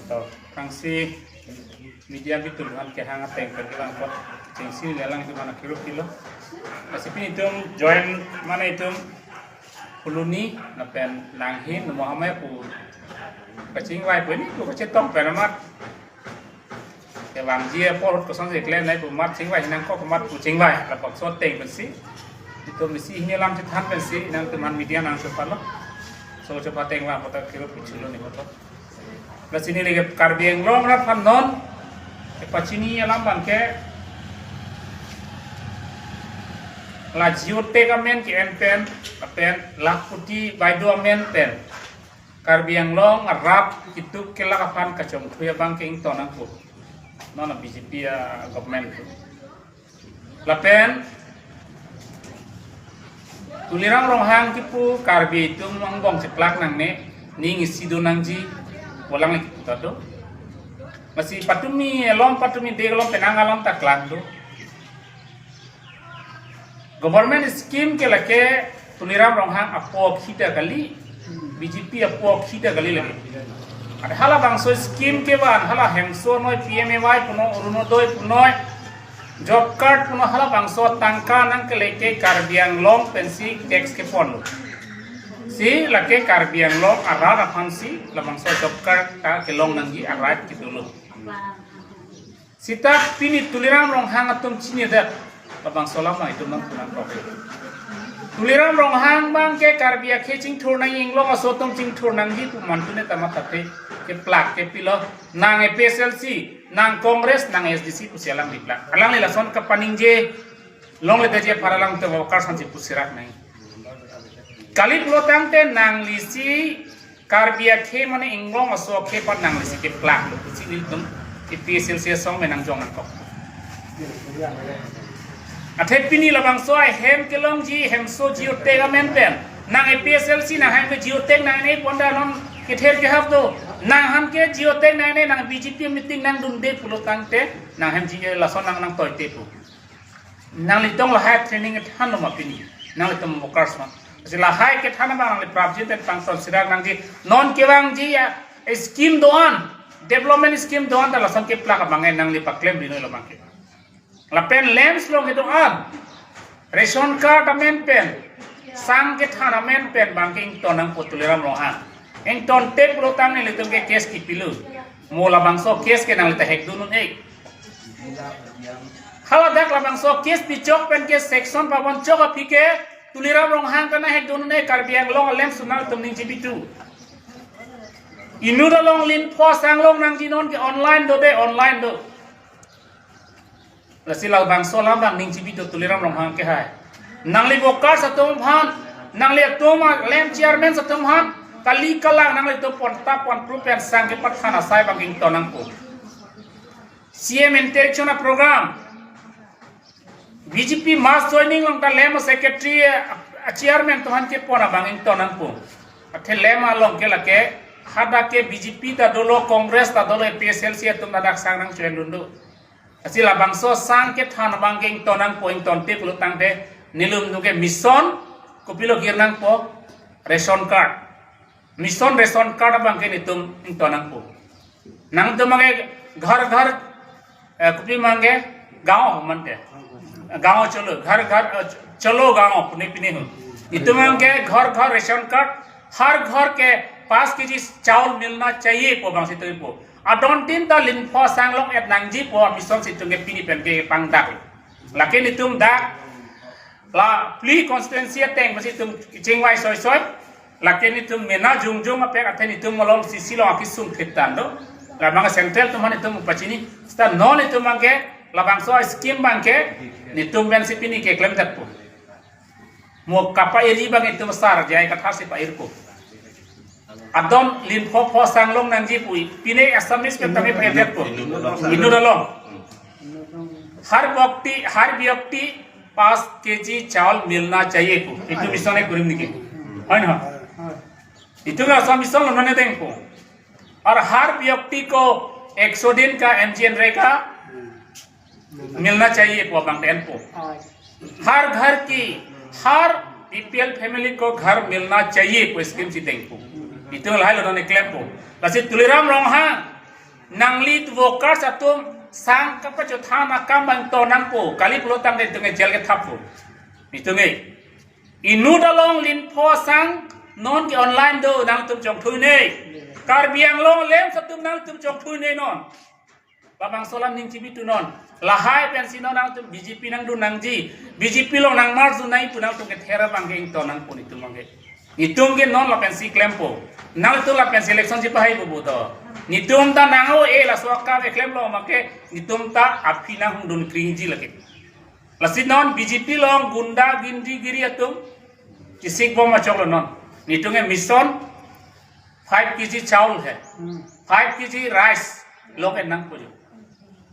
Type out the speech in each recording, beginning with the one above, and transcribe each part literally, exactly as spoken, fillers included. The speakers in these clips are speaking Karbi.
To, kangsi media bitul han kehang ateng pen kelang pot chengsi le lang itum anak kirup kilo. Lasi pini itum join mane itum Phuloni lapen Langhin Mohamaya pu kachingvai pu ni pu kachetong pen amat. Kevangji apor ahut kosonsi klemnei pu amat chingvai hinang kok amat pu chingvai lapak so ateng pensi. Itum isi hini alam chethan pensi nangtum han media nang chopalo. So chopa ateng vang kota kirup pichulo ni kota. Lasi neli ke Karbi Anglong rat aphan non kepachini alam abang ke la Jio Tech amen ke-en pen, lapen Lakhpati Baideo amen pen Karbi Anglong arat kituk kelak aphan kachongthui abang ke ington nangpo. Non a B J P a government. Lapen Tuliram Ronghang kipu Karbi atum angbong cheplak nangne, ning isi do nangji pu alangli kipu ta do. Lasi patumi along, patumi de along, penang along ta klang do. Government scheme ke lake Tuliram Ronghang apo khita kali, B J P apo khita kali lake. Ada halabangso scheme kevan, hala hemso noi, P M A Y punoi, Orunodoi punoi, job card punoi, halabangso tangka nangkele ke Karbi Anglong pensi tax kepon lo. Si lake Karbi Anglong arat aphansi labangso job card ta kelong nangji a-right kedo lo. Sita pini Tuliram Ronghang atum chinidet labangso alam itum nangpu nangkok. Tuliram Ronghang abang ke Karbi akhei chingthur nang, Inglong aso atum chingthur nangji pu mantu ne tama tate keplak kepilo, nang A P H L C, nang Congress, nang A S D C pusi alangli plak. Alangli lason kapaningje longle daje para lang te workers aphansi pusi rak nang. Kali pulo tangte nanglisi Karbi akhei mane Inglong aso akhei aphan nanglisi keplak lo pusi nelitum A P H L C asong me nangjong nangkok. Athe pini labangso ahem kelongji hemso Jio Tech amen pen nang A P H L C nang hem ke Jio Tech nangne pu anta non kether kehap do. Nang hem ke Jio Tech nangne, nang B J P meeting nangdunde pulo tangte nang hem Jio lason nang nangtoite pu. Nanglitum lahai training kethan lo ma pini? Nanglitum workers ma? Lasi lahai kethan abang nangli prapjin pen pangton sirak nangji. Non kevangji a-scheme do-an, development scheme do-an ta lason keplak abang nangli paklem rinoi lo abang ke. Lapen lamps along kedo-an, ration card amen pen, sang kethan amen pen abang ke ington nangpo Tuliram Ronghang. Ingtonte pulo tang nelitum ke case kipilo. Mo labangso case ke nangli ta hekdun un-e. Haladak labangso case pichok pen ke section pabon chok aphi ke Tuliram Ronghang ta nang hekdun un-e, Karbi Anglong a-lamps nangtum ning chibitu. Inut along linpho sang long nangji, non ke online do de, online do. Lasi labangso alam abang ning chibitu Tuliram Ronghang ke hai. Nangli workers atum aphan, nangli atum a-lamp chairman atum aphan, kali kalang nanglitum pon tap pon prup pen sang kepathan asai abang ington nangpo. C M interaction a-program, B J P mass joining along ta lamp secretary a-chairman atum aphan kepon abang ington nangpo. Athe lamp along ke lake hadak ke B J P ta dolo, Congress ta dolo, A P H L C atum ta dak sang nangchoendun do. Lasi labangso sang kethan abang ke ington nangpo, ingtonte pulo tangte nelitum ke mission kopilo kir nangpo, ration card. Mission ration card abang ke nelitum ington nangpo. Nangtum abang ke ghar ghar, eh, kopi abang ke, gaon mante. Gaon chalo, ghar ghar, eh, chalo gaon pune pine ho. Itum abang ke ghar ghar ration card, har ghar ke paanch K G chawal milna chahiye pu abang si tuipo. Adon tin ta linpho sang long-et nangji pu mission si itum ke pini pen kepangdak. Lake nelitum dak la phli constituency ateng masi itum chingvai soi soi. Lake nelitum mena jongjong apek athe nelitum along C C along akesung phit tang do. Labang central atum aphan itum pachini. Seta non itum abang ke labangso scheme abang ke nelitum pensi pini keklem detpo. Mo kapa-irji abang itum sar jai kathar si pa-irpo. Adon linpho pho sang long nangji pu, pine Assamese pen tame pa-ir detpo. Inut along. Har byakti, har byakti paanch K G chawal milna chahiye pu. Itum mission e kurim niki. Hoi na? Itum Assam mission lo nane dengpo. Aur har byakti ko ek so din ka M G N R E G A milna chahiye pu abang denpo. Har ghar ki, har B P L family ko ghar milna chahiye pu scheme si dengpo. Itum lahai lo nane klempo. Lasi Tuliram Ronghang Nangli workers atum sang kapachothan akam bang to nangpo, kali pulo tangte itum ke jail kethappo. Itum ke inut along linpho sang non ke online do nangtum chongthui ne. Karbi Anglong LAMPS atum nangtum chongthui ne non. Labangso alam ning chibitu non. Lahai pensi non nangtum BJP nangdun nangji, BJP along nangmarjun nai pu nangtum ke thera bang ke ingto nangpo itum bang ke. Itum ke non lapensi klempo. Nangtum lapensi election chipahai bubu to. Itum ta nang o e laso akam e klemlo make itum ta aphi nanghongdun kringji lake. Lasi non BJP along gunda gindagiri atum chisik bom achok lo non. Itum ke mission five K G chawal hai, five K G rice lo ke nangpo jo.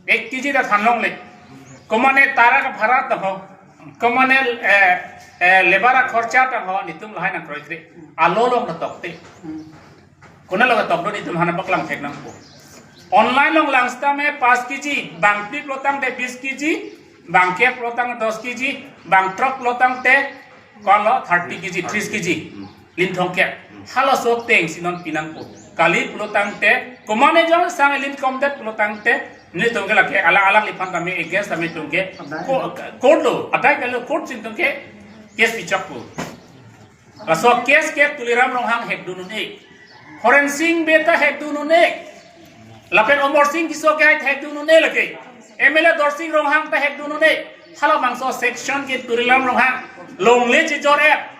Ek K G ta than longle. Komane tara kabhara ta ho. Komane, eh, eh, labor akhorcha ta ho, itum lahai nangkroikre. Alo along ta tokte. Konat along ta tokdun itum hana paklang thek nangpo. Online along lang seta me five K G, bang phli pulo tangte tris K G, bang kep pulo tangte dos K G, bang throk pulo tangte kalo thirty K G, tris K G. Linthong kep. Halaso atengsi non pi nangpo. Kali pulo tangte, komane jong sang lin komdet pulo tangte, nelitum ke lake alang alangliphan tame against tame itum ke ko-, court lo, adai kalo court si itum ke case pichokpo. Laso case ke Tuliram Ronghang hekdun un-e. Horensing Bey ta hekdun un-e. Lapen Amarsing Tisso ke hekdun un-e lake. MLA Dorsing Ronghang ta hekdun un-e. Halabangso section ke Tuliram Ronghang longle chijor-et,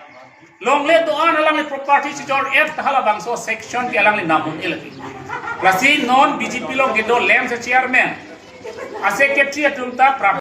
longle do-an alangli property chijor-et, halabangso section ke alangli nam un-e lake. Lasi non BJP along kedo LAMPS chairman, a-secretary atum ta pra-